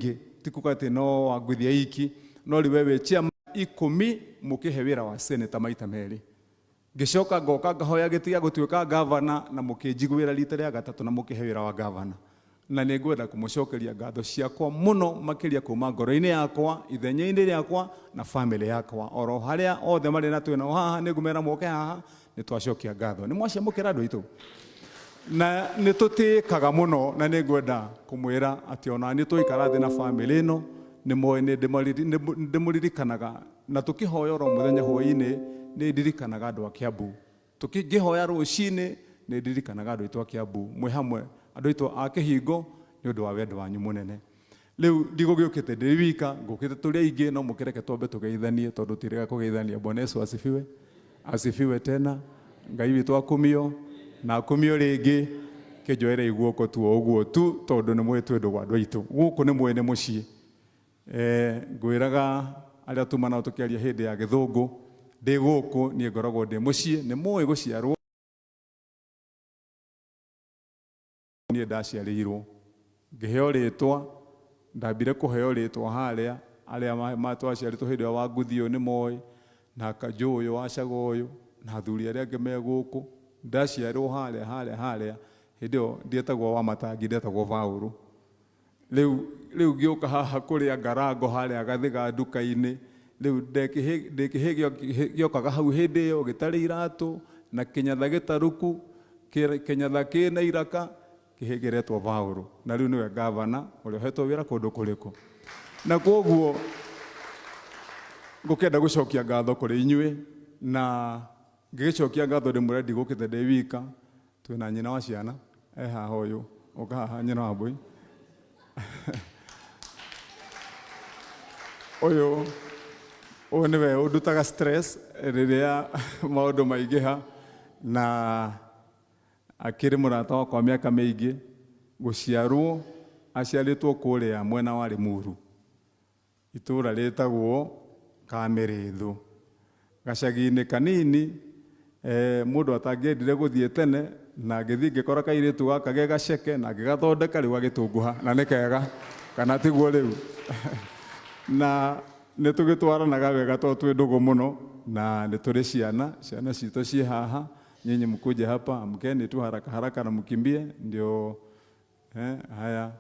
Aingĩ ti kuga atĩ no Wanguthia iki, no rĩu we wĩ chairman ikũmi mũkĩhe wĩra wa senator maita merĩ. Ngĩcoka ngoka ngahoya gĩtĩ gĩa gũtuĩka gavana na mũkĩnjiguĩra rita rĩa gatatũ na mũkĩhe wĩra wa gavana. Na nĩ ngwenda kũmũcokeria ngatho ciakwa mũno makĩria kuma ngoro-inĩ yakwa, ithenya-inĩ rĩakwa na famĩlĩ yakwa. Oro harĩa othe marĩ na twĩ nao haha nĩ ngũmera moke haha nĩ twacokia ngatho. Nĩ mwaciamũkĩra andũ aitũ? Na nĩ tũtĩĩkaga mũno na nĩ ngwenda kũmwĩra atĩ ona niĩ twaikara thĩ na famĩlĩ ĩno nĩ moĩ nĩ ndĩmũririkanaga na tũkĩhoya oro mũthenya hwaĩ-inĩ nĩ ndirikanaga andũ a Kiambu. Ngĩhoya rũcinĩ nĩ ndirikanaga andũ aitũ a Kiambu mwĩ hamwe andũ aitũ a Kĩhingo nĩ ũndũ wa wendo wanyu mũnene. Rĩu ndigũgĩũkĩte ndĩ wika, ngũkĩte tũrĩ aingĩ, no mũkĩreke twambe tũgeithanie tondũ tirega kũgeithania. Bwana Yesu asifiwe, asifiwe tena. Ngai witũ akumio na akumio rĩngĩ. Kĩnjoerei guoko tu o ũguo tu tondũ nĩ mũĩ twĩ ndũgũ andũ aitũ. Gũkũ nĩ mũĩ nĩ mũciĩ. Ngwĩraga arĩa tuma nao tũkĩaria hĩndĩ ya gĩthũngũ, ndĩ gũkũ niĩ ngoragwo ndĩ mũciĩ, nĩ mũĩ gũciarwo niĩ ndaciarĩirwo ngĩheo rĩtwa, ndambire kũheo rĩtwa harĩa arĩa twaciarĩtwo hĩndĩ ĩyo wa nguthi ũyũ nĩ moĩ, na kanjũ ũyũ wa caga ũyũ, na athuri arĩa angĩ me gũkũ, ndaciarĩrwo harĩa harĩa harĩa, hĩndĩ ĩyo ndietagwo Wamatangi ndetagwo Baũrũ. Rĩu rĩu ngĩũka haha kũrĩa ngarango harĩa Gathiga nduka-inĩ, rĩu ndĩ kĩhĩĩ gĩokaga hau hĩndĩ ĩyo gĩtarĩ iratũ, na kĩnyatha gĩtarũku, kĩnyatha kĩna iraka, kĩhĩĩ kĩretwo Paũlũ, na rĩu nĩwe ngavana ũrĩa ũhetwo wĩra kũndũ kũrĩkũ. Na kwoguo ngũkĩenda gũcokia ngatho kũrĩ inyuĩ, na ngĩgĩcokia ngatho ndĩmwĩre ndigũkĩte ndĩ wika, Twĩna nyina wa ciana e haha ũyũ, ũka haha nyina wa mbũi. Ũyũ ũyũ nĩwe ũndutaga stress rĩrĩa maũndũ maingĩha na akĩrĩ mũrata wakwa mĩaka mĩingĩ, gũciarwo aciarĩtwo kũrĩa mwena wa Limuru. Itũũra rĩtagwo Kamĩrĩthũ. Gacagi-inĩ kanini, mũndũ atangĩendire gũthiĩ tene, na ngĩthiĩ ngĩkora kairĩtu gaka ge gaceke, na ngĩgathondeka rĩu gagĩtunguha, na nĩ kega, kana tiguo rĩu? Na nĩ tũgĩtwaranaga wega tondũ twĩ ndũgũ mũno, na nĩ tũrĩ ciana, ciana citũ ciĩ haha, nyinyi mkuje hapa, amkeni tu haraka haraka na mkimbie, ndio haya.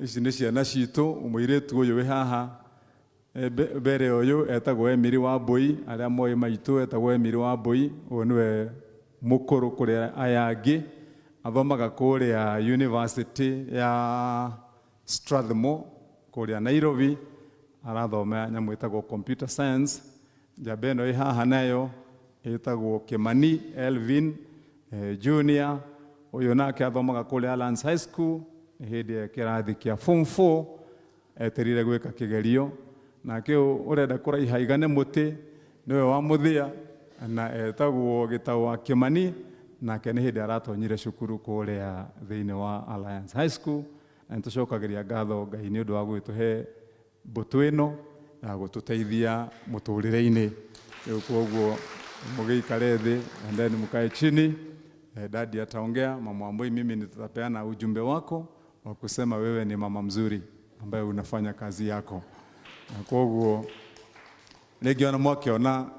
Ici nĩ ciana citũ, mũirĩtu ũyũ wĩ haha mbere ũyũ etagwo Emily Wambũi, arĩa moĩ maitũ etagwo Emily Wambũi, ũyũ nĩwe mũkũrũ kũrĩ aya angĩ, athomaga kũrĩa University ya Strathmore kũrĩa Nairobi, arathoma nyamũ ĩtagwo computer science. Njamba ĩno ĩ haha nayo ĩtagwo Kimani Elvin Junior, ũyũ nake athomaga kũrĩa Alliance High School, nĩ hĩndĩ e kĩrathi kĩa form 4 etereire gwĩka kĩgerio. Nake ũyũ ũrenda kũraiha aigane mũtĩ nĩwe wa mũthia na etagwo Gĩtaũ wa Kimani, nake nĩ hĩndĩ aratonyire cukuru kũrĩa thĩinĩ wa Alliance High School. Na nĩ tũcokagĩria ngatho Ngai nĩ ũndũ wa gũgĩtũhe mbũtũ ĩno ya gũtũteithia mũtũrĩre-inĩ. Rĩu kwoguo mũgĩikare thĩ and then mkae chini. Daddy ataongea, mama Wambui, mimi nitapeana ujumbe wako wa kusema wewe ni mama mzuri ambaye unafanya kazi yako. Na kwoguo rĩngĩ ona mwakĩona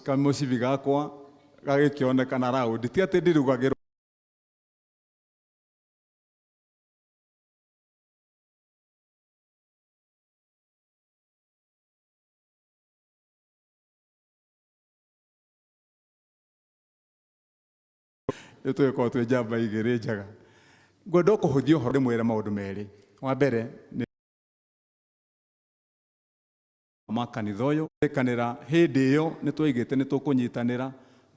kamũcibi gakwa gagĩkĩonekana raundi, ti atĩ ndirugagĩrwo. Rĩu tũgĩkorwo twĩ njamba igĩrĩ njega. Ngwenda o kũhũthia ũhoro ndĩmwĩre maũndũ merĩ. Wa mbere nĩ ma kanitha ũyũ kanĩra hĩndĩ ĩyo nĩ twaigĩte nĩ tũkũnyitanĩra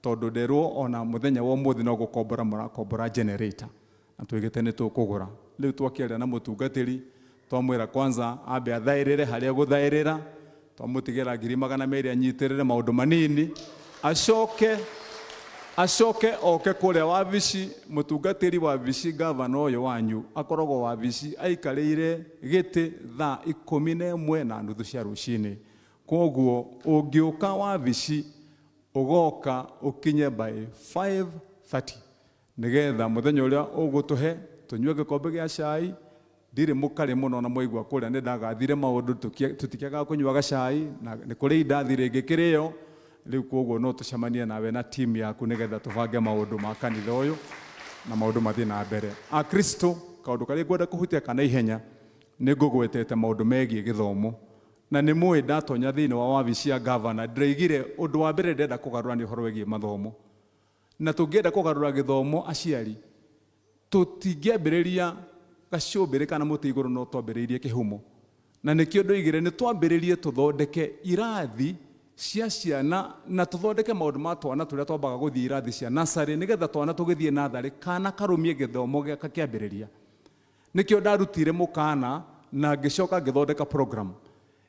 tondũ nderwo ona mũthenya wa ũmũthĩ no gũkombora mũrakombora generator na tuigĩte nĩ tũkũgũra. Rĩu twakĩaria na mũtungatĩri twamwĩra kwanza ambe athaĩrĩre harĩa egũthaĩrĩra, twamũtigĩra 200,000 anyitĩrĩre maũndũ manini, acoke acoke oke kũrĩa wabici, mũtungatĩri wabici gavana ũyũ wanyu akoragwo wabici aikarĩire gĩtĩ thaa 11:30 cia rũcinĩ. Kwoguo ũngĩũka wabici ũgoka ũkinye by 5:30 nĩgetha mũthenya ũrĩa ũgũtũhe. Tũnyue gĩkombe gĩa cai. Ndirĩ mũkarĩ mũno na mwaigua kũrĩa nĩ ndagathire maũndũ, tũtikĩagaga kũnyua gacai, na nĩ kũrĩ indathi rĩngĩ kĩrĩo. Rĩu koguo no tũcemanie nawe na team yaku nĩgetha tũbange maũndũ ma kanitha ũyũ na maũndũ mathiĩ na mbere. Akristo, kaũndũ karĩa ngwenda kũhutia kana ihenya nĩ ngũgwetete maũndũ megiĩ gĩthomo, na nĩ mũĩ ndatonya thĩinĩ wa wabici ya gavana ndĩraigire ũndũ wa mbere ndĩrenda kũgarũra nĩ ũhoro wĩgiĩ mathomo. Na tũngĩenda kũgarũra gĩthomo, aciari, tũtingĩambĩrĩria gacũmbĩrĩ kana mũtĩ igũrũ, no twambĩrĩirie kĩhumo. Na nĩkĩo ndoigire nĩ twambĩrĩrie tũthondeke irathi cia ciana na tũthondeke maũndũ ma twana tũrĩa twambaga gũthiĩ irathi cia nursery, nĩgetha twana tũgĩthiĩ natharĩ kana karũmie gĩthomo gĩa kĩambĩrĩria. Nĩkĩo ndarutire mũkana na ngĩcoka ngĩthondeka program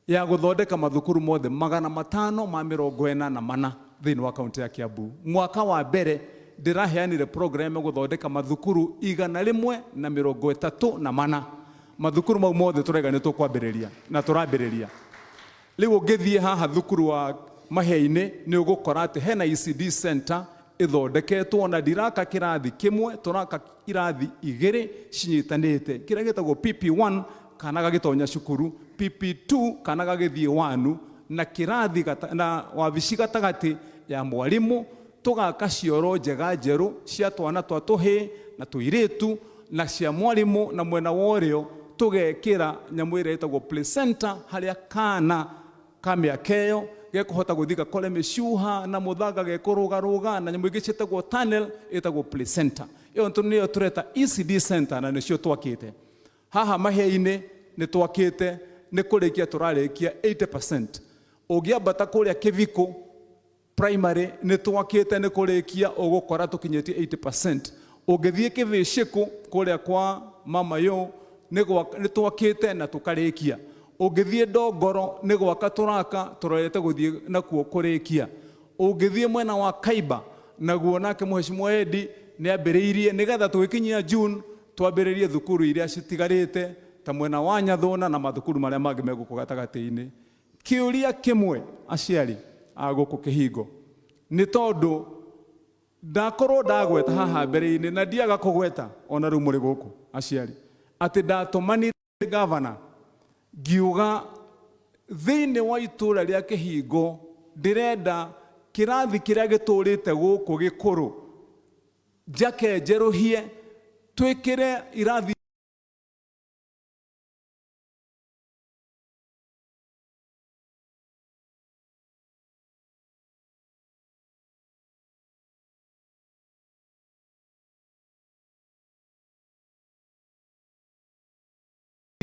ya gũthondeka mathukuru mothe 544 thĩinĩ wa kaunti ya Kiambu. Mwaka wa mbere ndĩraheanire program ya gũthondeka mathukuru 134. Mathukuru mau mothe tũraiga nĩ tũkwambĩrĩria na tũrambĩrĩria rĩu. Ũngĩthiĩ haha thukuru wa Mahĩa-inĩ nĩ ũgũkora atĩ hena ECD center ĩthondeketwo, na ndiraka kĩrathi kĩmwe, tũraka irathi igĩrĩ cinyitanĩte, kĩrĩa gĩtagwo PP1 kana gagĩtonya cukuru, PP2 kana gagĩthiĩ wanu, na kĩrathi na wabici gatagatĩ ya mwarimũ. Tũgaka cioro njega njerũ cia twana twa tũhĩĩ na tũirĩtu na cia mwarimũ, na mwena wa ũrĩo tũgekĩra nyamũ ĩrĩa ĩtagwo play center, harĩa kana ka mĩaka ĩyo gekũhota gũthiĩ gakore mĩcuha na mũthanga gekũrũgarũga na nyamũ ingĩ ciĩtagwo tunnel, ĩtagwo play center. Ĩyo nĩyo tũreta ECD center, na nĩcio twakĩte haha Mahĩa-inĩ. Nĩ twakĩte, nĩ kũrĩkia tũrarĩkia 80%. Ũngĩambata kũrĩa Kĩbikũ primary nĩ twakĩte, nĩ kũrĩkia ũgũkora tũkinyĩtie 80%. Ũngĩthiĩ Kĩbĩcĩkũ kũrĩa kwa mama yo nĩ twakĩte na tũkarĩkia. Ũngĩthiĩ Ndongoro nĩ gwaka tũraka, tũrorete gũthiĩ nakuo kũrĩkia. Ũngĩthiĩ mwena wa Kaiba naguo, nake Mheshimiwa Edi nĩ ambĩrĩirie, nĩgetha tũgĩkinyia June twambĩrĩrie thukuru iria citigarĩte ta mwena wa Nyathũna na mathukuru marĩa mangĩ me gũkũ gatagatĩ-inĩ. Kĩũria kĩmwe, aciari a gũkũ Kĩhingo, nĩ tondũ ndakorwo ndagweta haha mbere-inĩ na ndiaga kũgweta ona rĩu mũrĩ gũkũ aciari, atĩ ndatũmanire gavana ngiuga thĩinĩ wa itũũra rĩa Kĩhingo ndĩrenda kĩrathi kĩrĩa gĩtũrĩte gũkũ gĩkũrũ njake njerũhie, twĩkĩre irathi.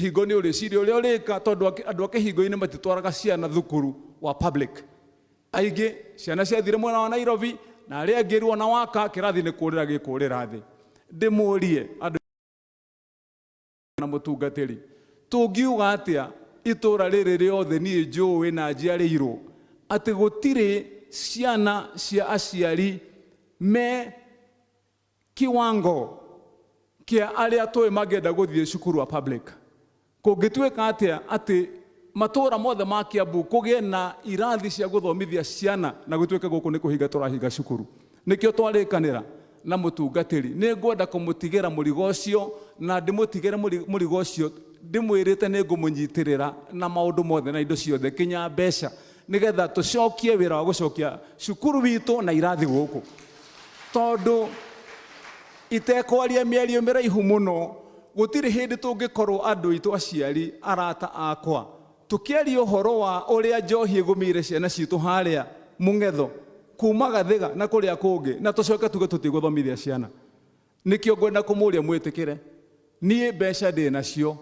Hingo nĩ ũrĩciria ũrĩa ũrĩka, tondũ andũ a Kĩhingo-inĩ matitwaraga ciana thukuru wa public. Aingĩ ciana ciathire mwena wa Nairobi, na arĩa angĩ rĩu ona waka kĩrathi nĩ kũrĩra gĩkũrĩra thĩ. Ndĩmũrie andũ na mũtungatĩri, tũngiuga atĩa itũra rĩrĩ rĩothe niĩ njũĩ na njiarĩirwo atĩ gũtirĩ ciana cia aciari me kiwango kĩa arĩa tũĩ mangĩenda gũthiĩ cukuru wa public? Kũngĩtuĩka atĩa atĩ matũũra mothe ma Kiambu kũgĩe na irathi cia gũthomithia ciana na gũtuĩke gũkũ nĩ kũhinga tũrahinga cukuru? Nĩkĩo twarĩkanĩra na mũtungatĩri, nĩ ngwenda kũmũtigĩra mũrigo ũcio, na ndĩmũtigĩre mũrigo ũcio ndĩmwĩrĩte nĩ ngũmũnyitĩrĩra na maũndũ mothe na indo ciothe kinya mbeca, nĩgetha tũcokie wĩra wa gũcokia cukuru witũ na irathi gũkũ. Tondũ itekwaria mĩario mĩraihu mũno, gũtirĩ hĩndĩ tũngĩkorwo andũ aitũ, aciari, arata akwa, tũkĩaria ũhoro wa ũrĩa njohi ĩgũmĩire ciana citũ harĩa mũng'etho kuma Gathiga na kũrĩa kũngĩ, na tũcoke tuge tũtigũthomithia ciana. Nĩkĩo ngwenda kũmũria mwĩtĩkĩre niĩ mbeca ndĩ nacio,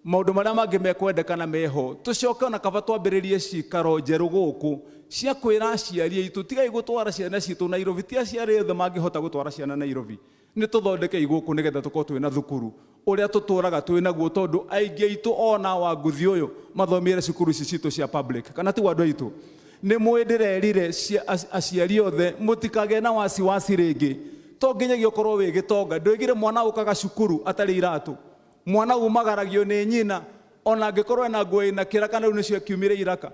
maũndũ marĩa mangĩ mekwendekana meho, tũcoke ona kaba twambĩrĩrie cikaro njerũ gũkũ cia kwĩra aciari aitũ, tigai gũtwara ciana citũ Nairobi. Ti aciari othe mangĩhota gũtwara ciana Nairobi. Nĩ tũthondekei gũkũ nĩgetha tũkorwo twĩna thukuru ũrĩa tũtũraga twĩ naguo, tondũ aingĩ aitũ ona wa nguthi ũyũ mathomire cukuru ici citũ cia public, kana ti andũ aitũ? Nĩ mũĩ ndĩrerire aciari othe mũtikagĩe na wasiwasi rĩngĩ. To nginyagia ũkorwo wĩ gĩtonga. Ndwĩgire mwana ũkaga cukuru atarĩ iratũ, mwana umagaragio nĩ nyina, ona angĩkorwo ena nguo ĩna kĩraka na rĩu nĩcio akiumire iraka,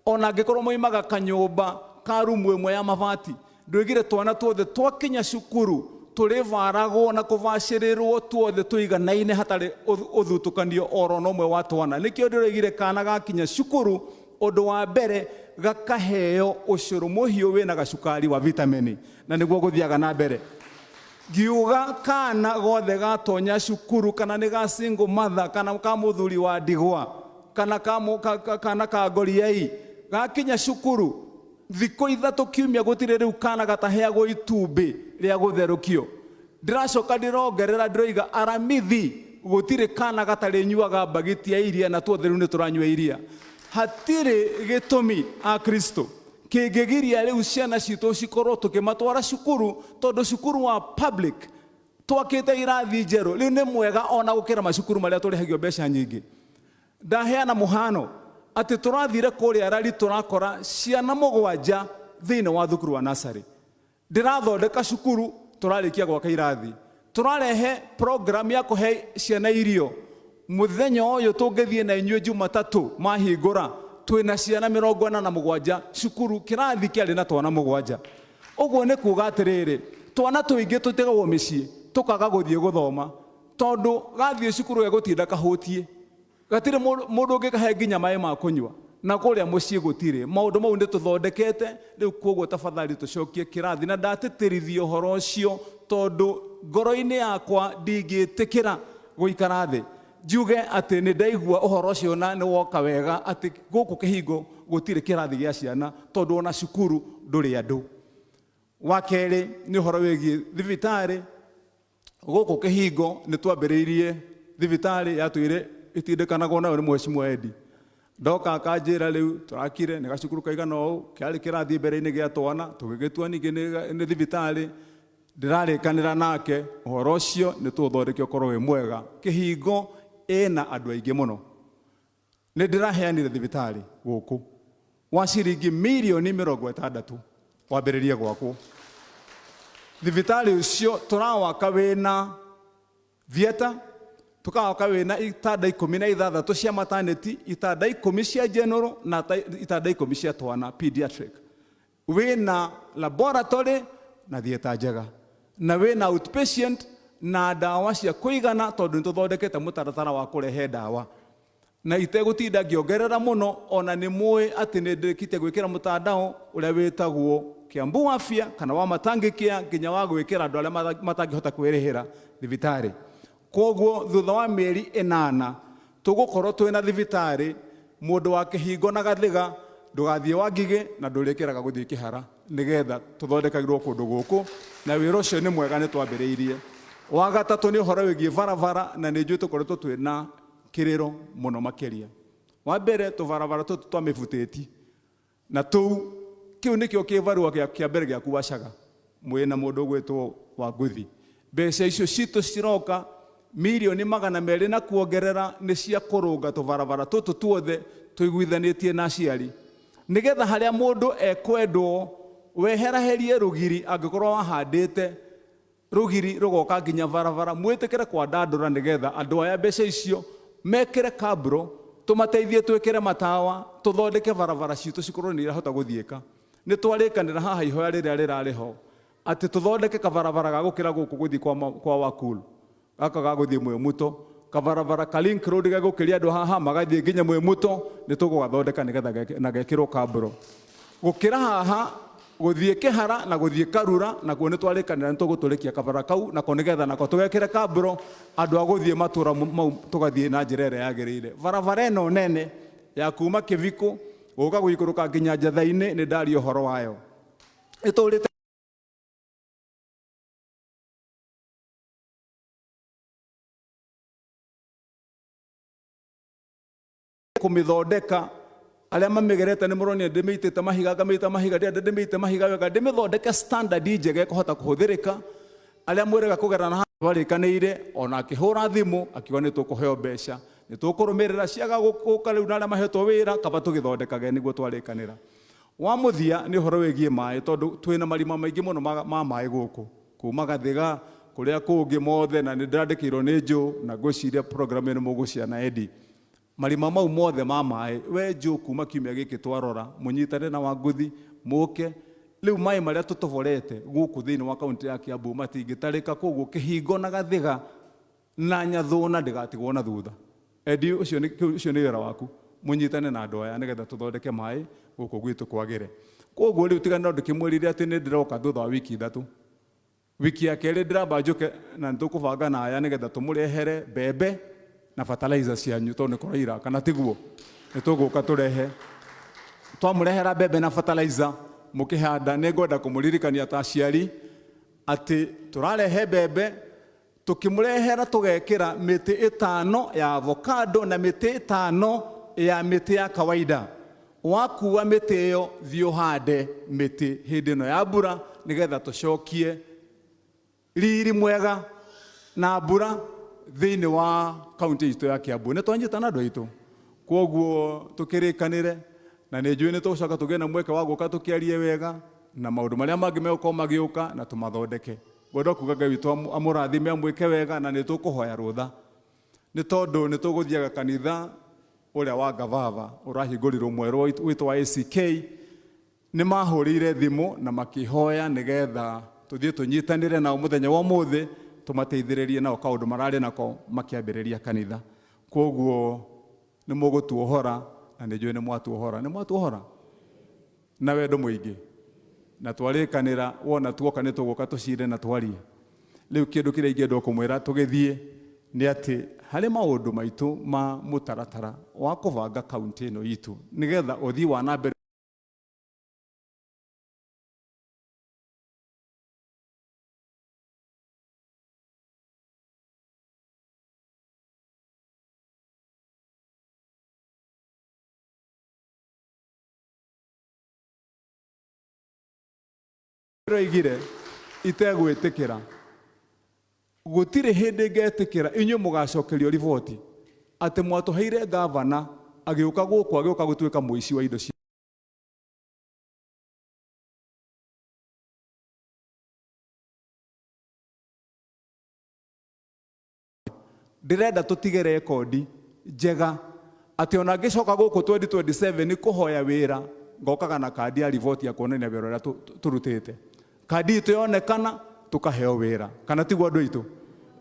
ona angĩkorwo moimaga kanyũmba ka rumu ĩmwe ya mabati. Ndwĩgire twana tuothe twakinya cukuru. Tũrĩbaragwo na kũbacĩrĩrwo tuothe tũiganaine hatarĩ ũthutũkanio oro na ũmwe wa twana. Nĩkĩo ndĩroigire kana gakinya cukuru, ũndũ wa mbere gakaheo ũcũrũ mũhiũ wĩna gacukari wa vitamini, na nĩguo gũthiaga na mbere. Ngiuga kana gothe gatonya cukuru, kana nĩ ga single mother, kana ka mũthuri wa ndigwa, kana ka, ka, ka, kana ka ngoriai, gakinya cukuru thikũ 3 kiumia gũtirĩ rĩu kana gataheagwo itumbĩ rĩa gũtherũkio. Ndĩracoka ndĩrongerera ndĩroiga aramithi gũtirĩ kana gatarĩ nyuaga mbagiti ya iria, na tuothe rĩu nĩ tũranyua iria. Hatirĩ gĩtũmi a Kristo kĩngĩgiria rĩu ciana citũ cikorwo tũkĩmatwara cukuru, tondũ cukuru wa public twakĩte irathi njerũ rĩu nĩ mwega ona gũkĩra macukuru marĩa tũrĩhagio mbeca nyingĩ. Ndaheana mũhano atĩ tũrathire kũrĩa rari tũrakora ciana 7 thĩinĩ wa thukuru wa nursery. Ndĩrathondeka cukuru, tũrarĩkia gwaka irathi, tũrarehe program ya kũhe ciana irio. Mũthenya ũyũ tũngĩthiĩ na inyuĩ Jumatatũ mahingũra, twĩna ciana 47 cukuru, kĩrathi kĩarĩ na twana 7. Ũguo nĩ kuga atĩrĩrĩ, twana tũingĩ tũtigagwo mĩciĩ tũkaga gũthiĩ gũthoma, tondũ gathiĩ cukuru gegũtinda kahũtiĩ, gatirĩ mũndũ ũngĩkahe nginya maĩ ma kũnyua, na kũrĩa mũciĩ gũtirĩ. Maũndũ mau nĩ tũthondekete rĩu, koguo tafadhali tũcokie kĩrathi. Na ndatĩtĩrithia ũhoro ũcio tondũ ngoro-inĩ yakwa ndingĩtĩkĩra gũikara thĩ njuge atĩ nĩ ndaigua ũhoro ũcio na nĩ woka wega atĩ gũkũ kĩhingo gũtirĩ kĩrathi gĩa ciana, tondũ ona cukuru ndũrĩ andũ. Wa kerĩ nĩ ũhoro wĩgiĩ thibitarĩ. Gũkũ kĩhingo nĩ twambĩrĩirie thibitarĩ yatũire ĩtindĩkanagwo nayo nĩ Mheshimiwa Eddie. Ndoka akanjĩra rĩu tũrakire nĩ gacukuru kaigana ũũ, kĩarĩ kĩrathiĩ mbere-inĩ gĩa twana, tũgĩgĩtua ningĩ nĩ thibitarĩ. Ndĩrarĩkanĩra nake ũhoro ũcio nĩ tũũthondeke ũkorwo wĩ mwega. Kĩhingo ĩna andũ aingĩ mũno. Nĩ ndĩraheanire thibitarĩ gũkũ wa ciringi mirioni 60 wambĩrĩrie gwakwo. Thibitarĩ ũcio tũrawaka wĩna theatre, tukawaka wĩna itanda 16 cia maternity, itanda 10 cia general na itanda 10 cia twana pediatric. Wĩna laboratory na theatre njega, na wĩna outpatient na ndawa cia kũigana, tondũ nĩ tũthondekete mũtaratara wa kũrehe ndawa. Na itegũtinda ngĩongerera mũno, ona nĩ mũĩ atĩ nĩ ndĩkĩtie gwĩkĩra mũtandao ũrĩa wĩtagwo Kiambu Afya kana wa Matangĩkĩa, nginya wa gwĩkĩra andũ arĩa matangĩhota kwĩrĩhĩra thibitarĩ. Koguo thutha wa mĩeri 8 tũgũkorwo twĩna thibitarĩ, mũndũ wa kĩhingo na gathiga ndũgathiĩ wa Ngigĩ na ndũrĩkĩraga gũthiĩ Kĩhara, nĩgetha tũthondekagĩrwo kũndũ gũkũ, na wĩra ũcio nĩ mwega nĩ twambĩrĩirie. Wa gatatũ nĩ ũhoro wĩgiĩ barabara, na nĩ njũĩ tũkoretwo twĩna kĩrĩro mũno makĩria. Wa mbere tũbarabara tũtũ twa mĩbutĩti, na tũu kĩu nĩkĩo kĩbarũa kĩa mbere gĩaku wacaga mwĩna mũndũ ũgwĩtwo Wanguthi. Mbeca icio citũ ciroka mirioni 200 na kuongerera nĩ cia kũrũnga tũbarabara tũtũ tuothe tũiguithanĩtie na aciari, nĩgetha harĩa mũndũ ekwendwo weheraherie rũgiri angĩkorwo wahandĩte rũgiri rũgoka nginya barabara, mwĩtĩkĩre kwandandũra nĩgetha andũ aya mbeca icio mekĩre kabro, tũmateithie twĩkĩre matawa, tũthondeke barabara citũ cikorwo nĩ irahota gũthiĩka. Nĩ twarĩkanĩra haha ihoya rĩrĩa rĩrarĩ ho atĩ tũthondeke kabarabara ga gũkĩra gũkũ gũthiĩ kwa Wakul, gaka ga gũthiĩ Mwĩmuto, kabarabara ka link road gegũkĩria andũ haha magathiĩ nginya Mwĩmuto, nĩ tũgũgathondeka nĩgetha na gekĩrwo kabro. Gũkĩra haha gũthiĩ Kĩhara na gũthiĩ Karura, nakuo nĩ twarĩkanĩra nĩ tũgũtũrĩkia kabara kau nako nĩgetha nako tũgekĩre kabro andũ a gũthiĩ matũra mau tũgathiĩ na njĩra ĩrĩa yagĩrĩire. Barabara ĩno nene ya kuma Kĩbikũ gũka gũikũrũka nginya Njatha-inĩ nĩ ndaria ũhoro wayo. Ĩtũrĩte kũmĩthondeka, arĩa mamĩgerete nĩ mũronire ndĩmĩitĩte mahiga, ngamĩita mahiga, ndĩrenda ndĩmĩite mahiga wega, ndĩmĩthondeke standard njega ĩkũhota kũhũthĩrĩka. Arĩa mwĩrĩga kũgera na twarĩkanĩire, ona akĩhũra thimũ akiuga nĩ tũkũheo mbeca, nĩ tũkũrũmĩrĩra ciaga gũka rĩu na arĩa mahetwo wĩra kaba tũgĩthondekage nĩguo twarĩkanĩra. Wa mũthia nĩ ũhoro wĩgiĩ maĩ, tondũ twĩna marima maingĩ mũno ma maĩ gũkũ kuma Gathiga kũrĩa kũngĩ mothe, na nĩ ndĩrandĩkĩirwo nĩ Joe na ngwĩciria program ĩno mũgũciana Eddie. Marima mau mothe ma maĩ, we Joe kuma kiumia gĩkĩ twarora mũnyitane na Wanguthi mũke Rĩu maĩ marĩa tũtoborete gũkũ thĩinĩ wa kaunti ya Kiambu matingĩtarĩka, koguo Kĩhingo na Gathĩga na Nyathũna ndĩgatigwo na thutha. Endi, ũcio nĩ ũcio nĩ wĩra waku, mũnyitane na andũ aya nĩgetha tũthondeke maĩ gũkũ gwitũ kwagĩre. Koguo rĩu tiga no ndĩkĩmwĩrire atĩ nĩ ndĩroka thutha wa wiki 3. Wiki ya kerĩ ndĩramba njũke na nĩtũkũbanga na aya nĩgetha tũmũrehere mbembe na fertilizer cianyu tondũ nĩ kũraira, kana tiguo? Nĩ tũgũka tũrehe. Twamũrehera mbembe na fertilizer mũkĩhanda, nĩ ngwenda kũmũririkania ta aciari atĩ tũrarehe mbembe tũkĩmũrehera tũgekĩra mĩtĩ 5 ya avocado na mĩtĩ 5 ya mĩtĩ ya kawaida. Wakua mĩtĩ ĩyo thiĩ ũhande mĩtĩ hĩndĩ ĩno ya mbura nĩgetha tũcokie riri mwega na mbura thĩinĩ wa kaunti itũ ya Kiambu. Nĩ twanyitana andũ aitũ, kwoguo tũkĩrĩkanĩre na nĩ njũĩ nĩ tũgũcoka tũgĩe na mweke wa gũka tũkĩarie wega na maũndũ marĩa mangĩ megũkorwo magĩũka na tũmathondeke. Ngwenda kuga Ngai witũ amũrathime amwĩke wega na nĩ tũkũhoya rũtha nĩ tondũ nĩ tũgũthiaga kanitha ũrĩa wa Gavava ũrahingũrirwo mwerũ witũ wa ACK. Nĩ mahũrĩire thimũ na makĩhoya nĩgetha tũthiĩ tũnyitanĩre nao mũthenya wa ũmũthĩ tũmateithĩrĩrie nao kaũndũ mararĩ nako makĩambĩrĩria kanitha. Kwoguo nĩ mũgũtuohora na nĩ njũĩ nĩ mwatuohora, nĩ mwatuohora na wendo mũingĩ na twarĩkanĩra wona tuoka nĩ tũgũka tũcire na twarie. Rĩu kĩndũ kĩrĩa ingĩenda kũmwĩra tũgĩthiĩ nĩ atĩ harĩ maũndũ maitũ ma mũtaratara wa kũbanga kaunti ĩno itũ nĩgetha ũthii wa na mbere roigire itegwĩtĩkĩra gũtirĩ hĩndĩ ngetĩkĩra inyuĩ mũgacokerio riboti atĩ mwatũheire gavana agĩũka gũkũ agĩũka gũtuĩka mũici wa indo cia ndĩrenda tũtige rekondi njega atĩ ona ngĩcoka gũkũ 2027 kũhoya wĩra ngokaga na kandi ya riboti ya kuonania wĩra ũrĩa tũrutĩte. Kandi itũ yonekana tũkaheo wĩra, kana tiguo andũ aitũ?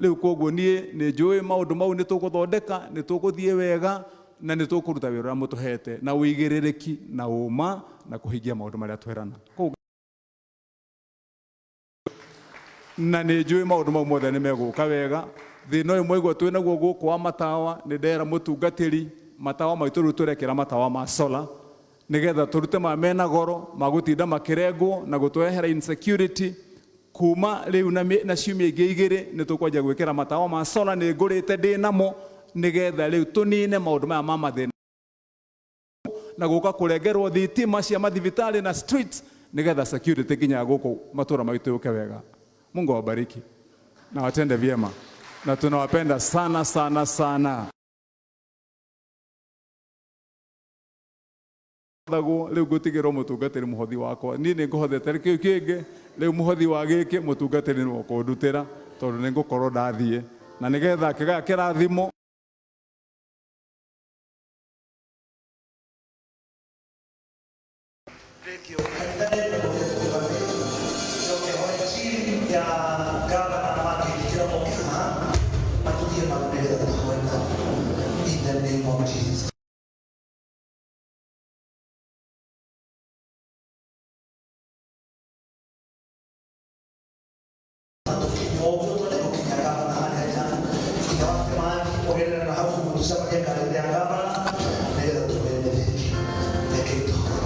Rĩu koguo niĩ nĩ njũĩ maũndũ mau nĩ tũgũthondeka, nĩ tũgũthiĩ wega na nĩ tũkũruta wĩra ũrĩa mũtũhete na ũigĩrĩrĩki na ũma na kũhingia maũndũ marĩa twerana. Na nĩ njũĩ maũndũ mau mothe nĩ megũka wega. Thĩna ũyũ mwaigua twĩ naguo gũkũ wa matawa, nĩ ndera mũtungatĩri matawa maitũ rĩu tũrekĩra matawa ma solar nĩgetha tũrute ma mena goro ma gũtinda makĩrengwo na gũtũrehera insecurity. Kuma rĩu na ciumia ingĩ 2 nĩ tũkwanjia gwĩkĩra matawa ma solar, nĩ ngũrĩte ndĩ namo nĩgetha rĩu tũnine maũndũ maya ma mathĩna na gũka kũrengerwo thitima cia mathibitarĩ na streets nĩgetha security nginya gũkũ matũra maitũ yũke wega. Mungu awabariki na watende vyema na tunawapenda sana sana sana. Thagwo rĩu ngũtigĩrwo mũtungatĩri mũhothi wakwa, niĩ nĩ ngũhothete kĩu kĩngĩ, rĩu mũhothi wa gĩkĩ mũtungatĩri nĩwe ũkũndutĩra tondũ nĩ ngũkorwo ndathiĩ na nĩgetha kĩgaya kĩrathimo. Thank you. Kanitha nĩ njoke hoe team ya gavana na mangĩtĩkĩra moke haha maturie maru nĩgetha tũhoe nao in the name of Jesus. Tũkinya ũguo twende gũkinya gavana harĩa nja ithe wa Kĩmani ũgerera na hau ũguo tũcemanie ngari ya gavana nĩgetha tũmwĩre nĩ thengiũ. Rekei tũhoe.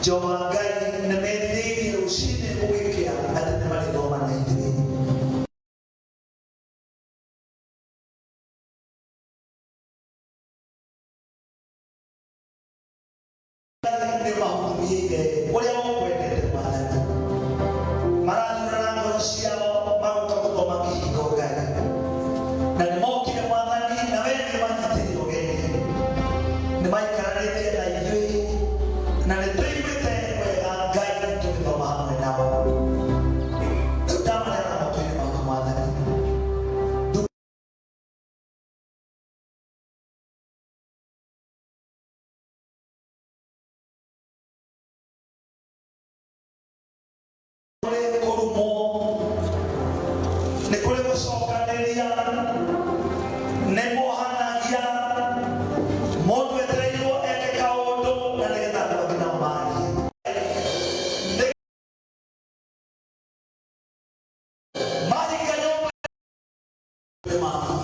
Jehova Ngai nĩ merirĩirie rũcinĩ gũgĩkĩa atĩ nĩ marĩthoma na ithuĩ. Nĩ mahunjĩire ũrĩa ũkwendete Mwathani, marathurana ngoro ciao magoka gũthoma kĩhingo Ngai, na nĩ mokire Mwathani, na we nĩ manyitĩire ũgeni, nĩ maikaranĩtie na ithuĩ, na nĩ tũiguĩte wega Ngai tũgĩthoma hamwe nao. Rĩu ndamaneana moko-inĩ maku Mwathani. Kũrĩ kũrumwo, nĩ kũrĩ gũcokanĩria, nĩ mohanagia mũndũ etereirwo eke kaũndũ na nĩgetha andũ angĩ nao marie. Mahinga nyũmba maku.